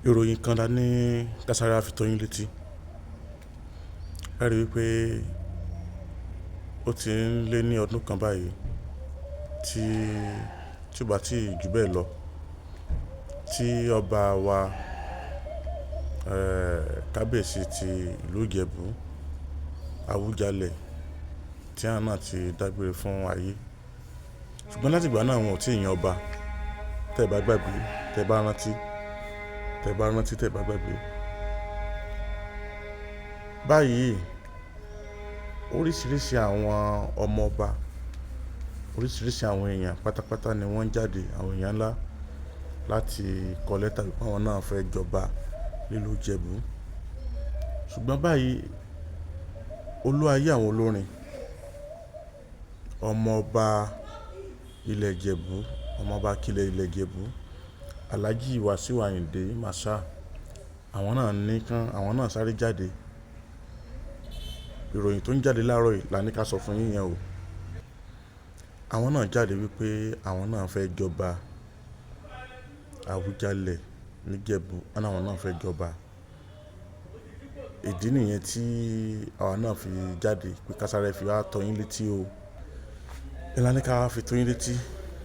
Ìròyìn kan la ní Kásáré fi tó yín létí. Ẹ rí i wípé ó ti ń lé ní ọdún kan báyìí tí ó bá tí jù bẹ́ẹ̀ lọ, tí ọba wa, Kábíyèsí ti ìlú Ìjẹ̀bú, Awùjalẹ̀, tí àwọn náà ti dágbére fún ayé. Ṣùgbọ́n láti ìgbà náà wọn ò tí ì yan ọba. Tẹ́ ẹ bá gbàgbé, tẹ́ ẹ bá rántí, tẹ́ ẹ bá rántí, tẹ́ ẹ bá gbàgbé. Báyìí, oríṣiríṣi àwọn ọmọ ọba, oríṣiríṣi àwọn èèyàn pátápátá ni wọ́n ń jáde, àwọn èèyàn ńlá láti kọ lẹ́tà wípé àwọn náà fẹ́ jọba nílùú Ìjẹ̀bú. Ṣùgbọ́n báyìí, olú ayé àwọn olórin, ọmọ ọba ilẹ̀ Ìjẹ̀bú, ọmọ ọba Akilẹ̀ ilẹ̀ Ìjẹ̀bú, Alhaji Wasiu Ayinde Marshal, àwọn náà ní kán, àwọn náà sáré jáde. Ìròyìn tó ń jáde láàárọ̀ yìí la ní ká sọ fún yín yẹn o. Àwọn náà jáde wípé àwọn náà fẹ́ jọba Awùjalẹ̀ níjẹ̀bú, wọ́n ní àwọn náà fẹ́ jọba. Ìdí nìyẹn tí àwa náà fi jáde pé ká sáré fi wá tọ́ yín létí o. Ìlànà ní ká fi tó yín létí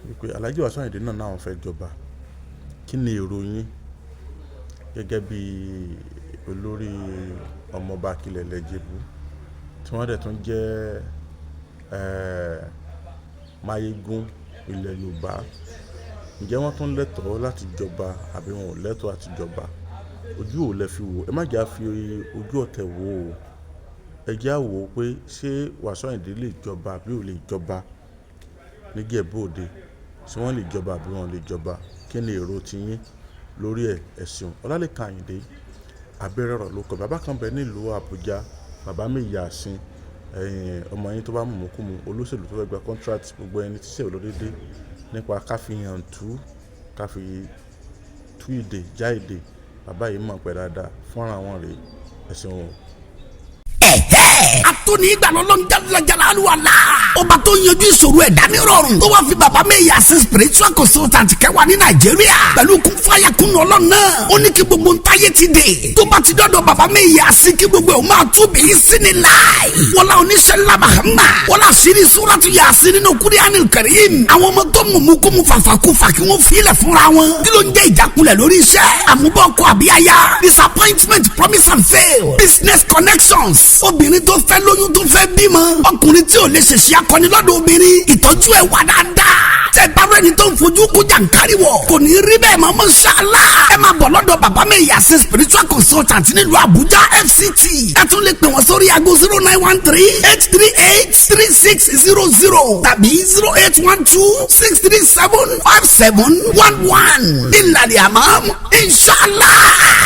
wípé Alhaji Wasiu Ayinde náà náà fẹ́ jọba. Kí ni èrò yín gẹ́gẹ́ bí olórí ọmọ ọba Akilẹ̀ ilẹ̀ Ìjẹ̀bú tí wọ́n dẹ̀ tún jẹ́, Máyégún ilẹ̀ Yorùbá? Ǹjẹ́ wọ́n tún lẹ́tọ̀ọ́ láti jọba àbí wọn ò lẹ́tọ̀ọ́ àti jọba? Ojú ò lẹ fi wò. Ẹ má jẹ́ á fi ojú ọ̀tẹ̀ wò ó. Ẹ jẹ́ á wò ó pé ṣé Wasiu Ayinde lè jọba àbí ò lè jọba ní Ìjẹ̀bú Òde? Ṣé wọ́n lè jọba àbí wọn ò lè jọba? Kí ni èrò ti yín lórí ẹ̀? Ẹ̀sùn Ọlálékan Àyìndé Abẹ́rẹ́ ọ̀rọ̀ ló kọ. Bàbá kan bẹ nílùú Àbújá, bàbá mi Yàsín, ẹ̀yin ọmọ yín tó bá mú mú olóṣèlú tó fẹ́ gba contract, gbogbo ẹni tí iṣẹ́ ò lọ dédé nípa ká fi hàn tú, ká fi tú ìdè, já ìdè. Bàbá yìí mọ̀ pé dáadáa fúnra wọn rè. Ẹ̀sùn o. Ẹ̀hẹ́, atóni ìgbàlọ́lọ́ jalajalá wà la. Ọba tó yanjú ìṣòro ẹ̀dá ní rọrùn, tó wá fi bàbá mi yà sí spiritual consultant kẹwàá ní Nàìjíríà pẹ̀lú kún fáyà kún ọlọ́run náà. Ó ní kí gbogbo ntáyé ti dè tó bá ti dọ́dọ̀ bàbá mi yà sí, kí gbogbo ẹ̀ máa tú bí sí ni láì. Wọlá oníṣẹ́ ńlá Mahama, wọlá àṣírí súrátù Yásìn nínú Kúránì Karim, àwọn ọmọ tó mú kó mu fàfàkùfà kí wọ́n filẹ̀ fúnra wọn. Kí ló ń jẹ́ ìjákulẹ̀ lórí iṣẹ́, àmúbọ̀kọ àbíyáyá, disappointment, promise and fail, business connections, obìnrin tó fẹ́ lóyún tó fẹ́ bímọ, ọkùnrin tí ò lè ṣèṣe akọni lọ́dọ̀ obìnrin, ìtọ́jú ẹ̀ wà dáadáa. Tẹ bá rẹni tó ń fojú kó jàǹkárí wọ̀, kò ní rí bẹ́ẹ̀ mọ́, mọ́ṣálá. Ẹ máa bọ̀ lọ́dọ̀ bàbá mi Yàsín spiritual consultant nílùú Àbújá, FCT. Ẹ tún lè pè wọ́n sórí aago 09138383600 tàbí 08126375711. Ìlàlẹ̀ àmọ́, inshallah.